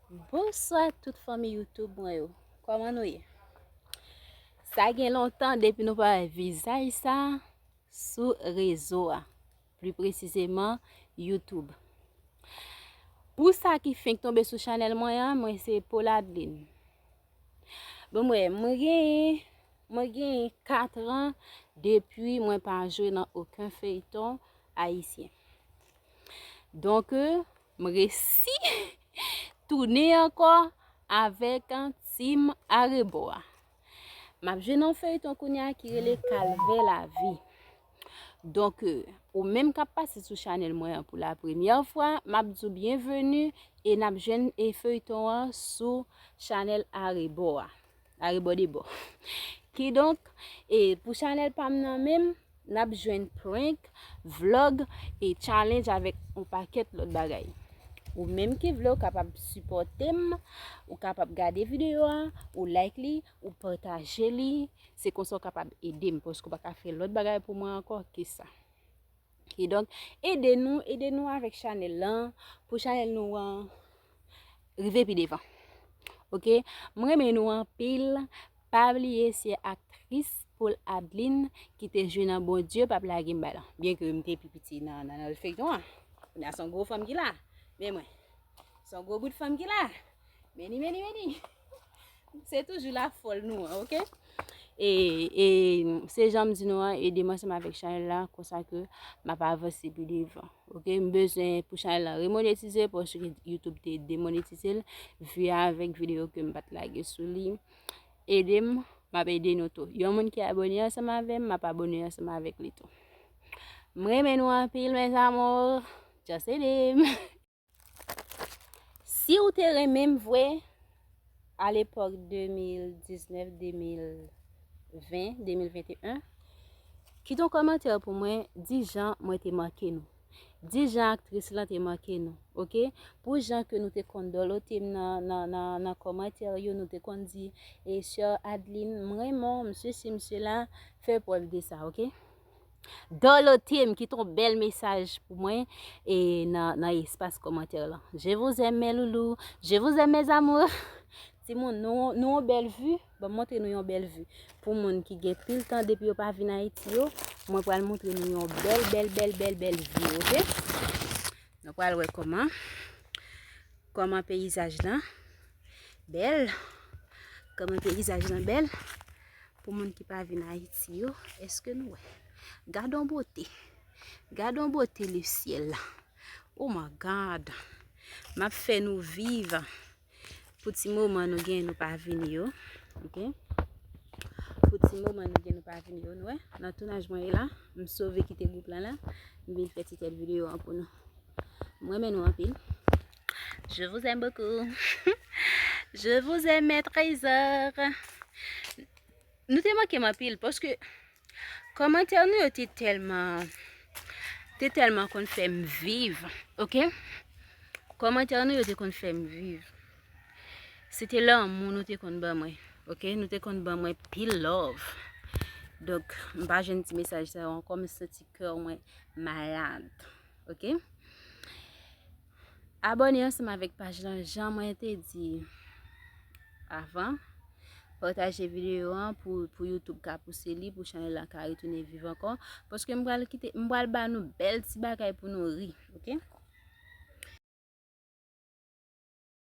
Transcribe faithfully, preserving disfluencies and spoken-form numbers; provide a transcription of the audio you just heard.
Bonswa tout fanmi YouTube mwen yo. Kòman nou ye? Sa gen lontan depi nou pa wè vizaj sa sou rezo a. Pli presizeman, YouTube. Pou sa ki fenk tonbe sou chanèl mwen an, mwen se Paul Adeline. Bon, mwen, mwen gen, mwen gen kat an depi mwen pa jwe nan okenn feyton ayisyen. Donk, euh, m resi tounen ankò avèk, euh, Team Arebò a. M ap jwe nan feyton kounye a ki rele Kalvè Lavi. Donk, euh, ou menm k ap pase sou chanèl mwen an pou la premyè fwa, m ap di w byenveni e n ap jwenn e feyton an sou chanèl Arebò a. Arebò de bò. Kidonk, e pou chanèl pa m nan menm, n ap jwenn prank, vlog e challenge avèk yon pakèt lòt bagay. Ou menm ki vle, ou kapab sipòte m, ou kapab gade videyo a, ou like li, ou pataje li. Se konsa w kapab ede m, paske w pa ka fè lòt bagay pou mwen ankò ke sa. Kidonk, ede nou, ede nou avèk chanèl lan, pou chanèl nou an rive pi devan. Oke? Mwen renmen nou anpil. Pa bliye se aktris Paul Adeline ki te jwe nan Bondye p ap lage m bay lan. Byenke m te pi piti nan, nan, nan feyton an. Kounye a se yon gwo fanm ki la. Men mwen, se yon gwo bout fanm ki la. Meni, meni, meni. Se toujou la fòl nou an, oke? E, e se jan m di nou an, ede m ansanm avèk chanèl la, konsa ke m ap avanse pi devan. Oke, m bezwen pou chanèl la remonetize, paske YouTube te demonetize l, vi avèk videyo ke m pa t lage sou li. Ede m, m ap ede nou tou. Yon moun ki abone ansanm avè m, m ap abone ansanm avèk li tou. M renmen nou anpil, mes amours. Just ede m. Si w te renmen m vre, a lepòk de mil diznèf, de mil ven, de mil venteyen, kite yon kòmantè pou mwen, di jan mwen te manke nou. Di jan aktris lan te manke nou, oke? Pou jan ke nou te konn dòlote m nan, nan, nan, nan kòmantè yo, nou te konn di, e sè Adeline, m renmen w, m sesi, m sela, fè prèv de sa, oke? Dòlote m, kite yon bèl mesaj pou mwen e nan, nan espas kòmantè lan. Je vous aime, mes loulous. Je vous aime, mes amours. Timoun, nou, nou yon bèl vi. Ban m montre nou yon bèl vi. Pou moun ki gen pil tan depi yo pa vin Ayiti yo, mwen pral montre nou yon bèl, bèl, bèl, bèl, bèl vi, oke? Nou pral wè kòman, kòman peyizaj lan bèl. Kòman peyizaj lan bèl. Pou moun ki pa vin Ayiti yo, èske nou wè? Gad yon bote. Gad yon bote le syèl la. Oh my God. M ap fè nou viv. Pou ti moman nou gen nou pa vini yo. Oke? Pou ti moman nou gen nou pa vini yo, nou wè? Nan tounaj mwen ye la, m sove kite gwoup lan la. M vin fè ti tèt videyo an pou nou. M renmen nou anpil. Je vous aime beaucoup. Je vous aime, mes trésors. Nou te manke m anpil, paske kòmantè nou yo te tèlman, te tèlman konn fè m viv, oke? Kòmantè nou yo te konn fè m viv. Se te lanmou nou te konn ban mwen, oke? Nou te konn ban mwen pil love. Donk, m pa jwenn ti mesaj sa yo ankò, m santi kè mwen malad, oke? Abòne ansanm avèk paj lan, jan mwen te di avan. Pataje videyo an pou, pou YouTube ka pouse li, pou chanèl la ka retounen viv ankò. Paske m pral kite, m pral ba nou bèl ti bagay pou nou ri, oke?